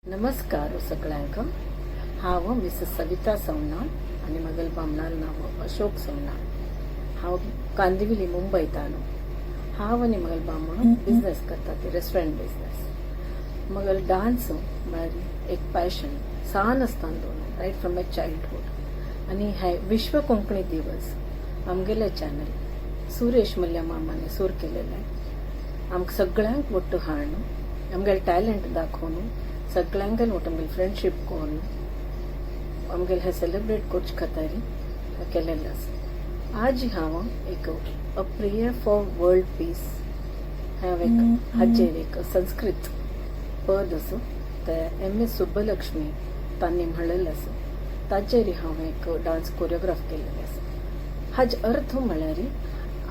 नमस्कार सगळ्यांक. हांव मिसेस सविता सवनाळ आनी म्हगेले बामणालें नांव अशोक सवनाळ. हांव कांदिवली मुंबयतान. हांव आनी म्हगेलो बामण बिजनेस करता, ते रेस्टॉरंट बिजनेस. म्हगेलो डांस म्हळ्यार एक पॅशन सान आसतना दोन, रायट फ्रॉम my childhood. आनी हे विश्व कोंकणी दिवस आमगेले चॅनल सुरेश मल्ल्या मामाने सूर केलेले, आमकां सगळ्यांक ಒಟ್ಟು हाडून आमगेले टॅलेंट दाखोवन सगळ्यांगेल ಒಟ್ಟು आमगेले फ्रेंडशीप करून आमगेले हे सेलिब्रेट करचे खातीर केलेलें आसा. आज हांव एक "A Prayer for World Peace" हांव एक हाचेर एक संस्कृत पद आसा, ते एम एस सुब्बलक्ष्मी तांणी म्हणलेलें आसा, ताचेर हांव एक डांस कोरियोग्राफ केलेलें आसा. हाज अर्थ म्हळ्यार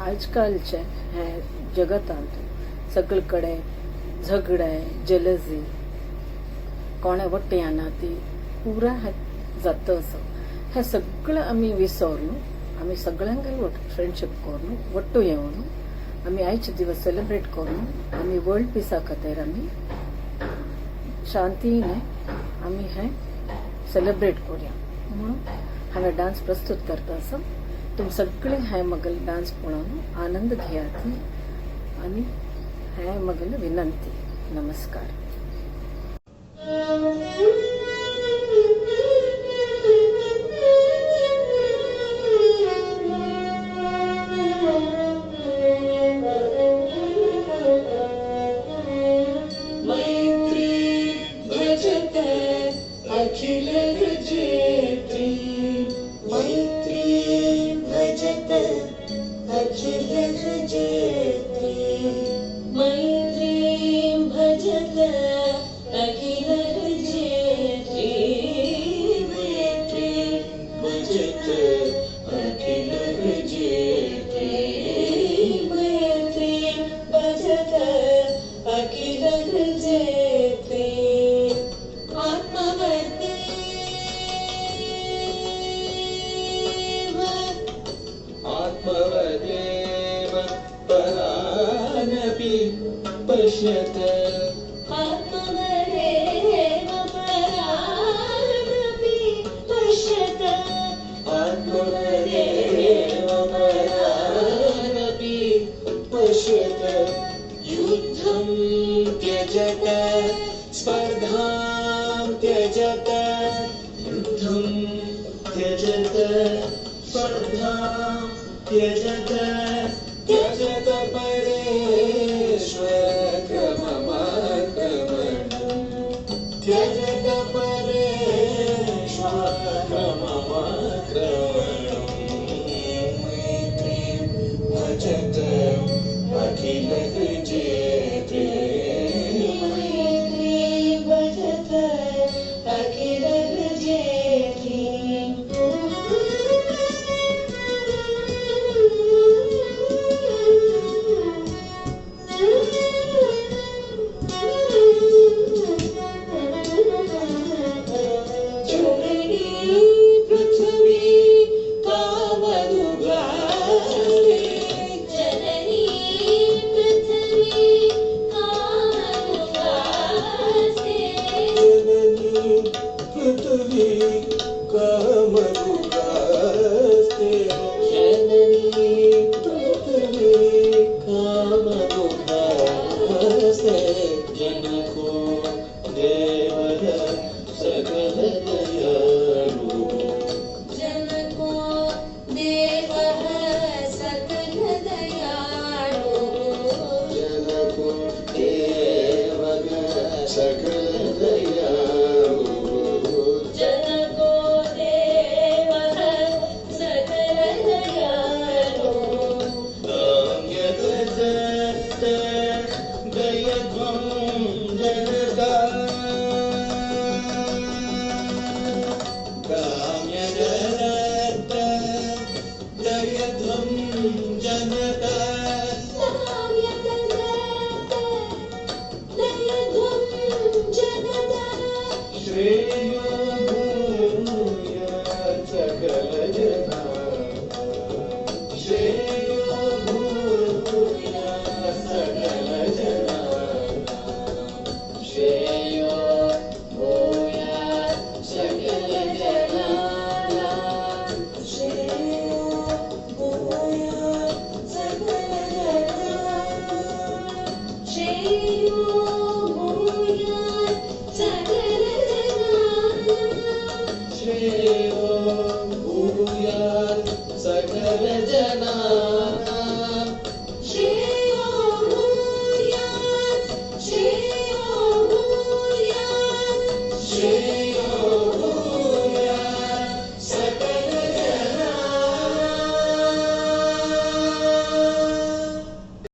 आजकालचे हे जगतांत सगळे कडेन झगडे, जेलजी, कोणा वट्टे ती पुरा हे जाता आसा. हे सगळें आमी विसरून आमी सगळ्यांगेर फ्रेंडशीप करून ಒಟ್ಟು येवन आमी आयचे दिवस सेलिब्रेट करून आमी वर्ल्ड पिसा खातीर आमी शांतीने आमी हें सेलिब्रेट करूया म्हणून हांवें डांस प्रस्तूत करता आसा. तुमी सगळीं हें म्हगेलें डांस पळोवन आनंद घेयात आनी हें म्हगेलें विनंती. नमस्कार. मैत्री भजत अखिल जेत्री, मैत्री भजत अखिल जेत्री, मैत्री भजत अखिल जेत्री, मैत्री भजत अखिल जेत्री, मैत्री भजत अखिल जेत्री. आत्मवदेव आत्मवदेव परानपि पश्यत. आत्मवदेव परानपि पश्यत. आत्मवदेव परानपि पश्यत. युद्धं त्यजत, स्पर्धां त्यजत, युद्धं त्यजत, स्पर्धां त्यजत, त्यजत परेष्वक्रममाक्रमणम्, त्यजत परेष्वक्रममाक्रमणम्. मैत्रीं भजत अखिल जेत्री. मैत्री भजत अखिल जेत्री. जननी पृथ्वी कामदुघास्ते. जननी पृथ्वी कामदुघास्ते. जननी पृथ्वी कामदुघास्ते. जननी पृथ्वी कामदुघास्ते. जनको देवः सकल दयालु. जनको देवः सकल दयाळु. जनको देवः सकल दयालु.